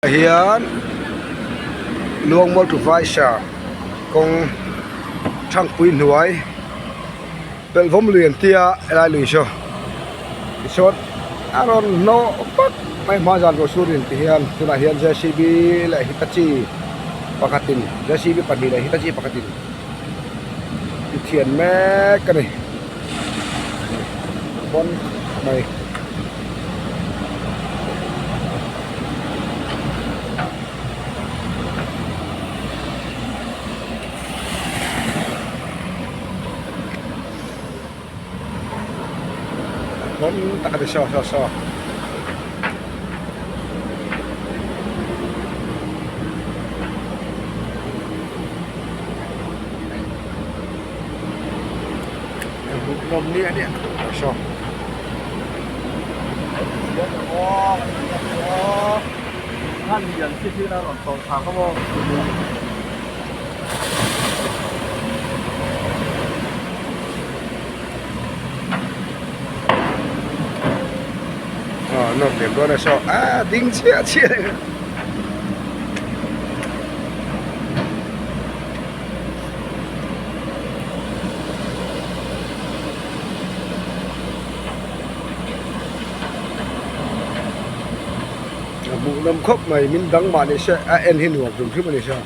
Hian Luangmual to Vaisa kawng Thangpui hnuai pelhvawm lui an tia helai lui saw tichuan a rawn hnawh vak mai hma zan ruah sur in ti hian tunah hian J C B leh Hitachi pakhatin J C B pahnih leh Hitachi pakhatin ti thian mek a ni pawn mai. Pawn tak a ni saw saw saw. Hmuhnawm nia nia saw. Nawr liam dawn a saw a ding chiah chiah. A hmuh nawm khawp mai min dang mah ni se a en hi nuam hrim hrim a ni sa.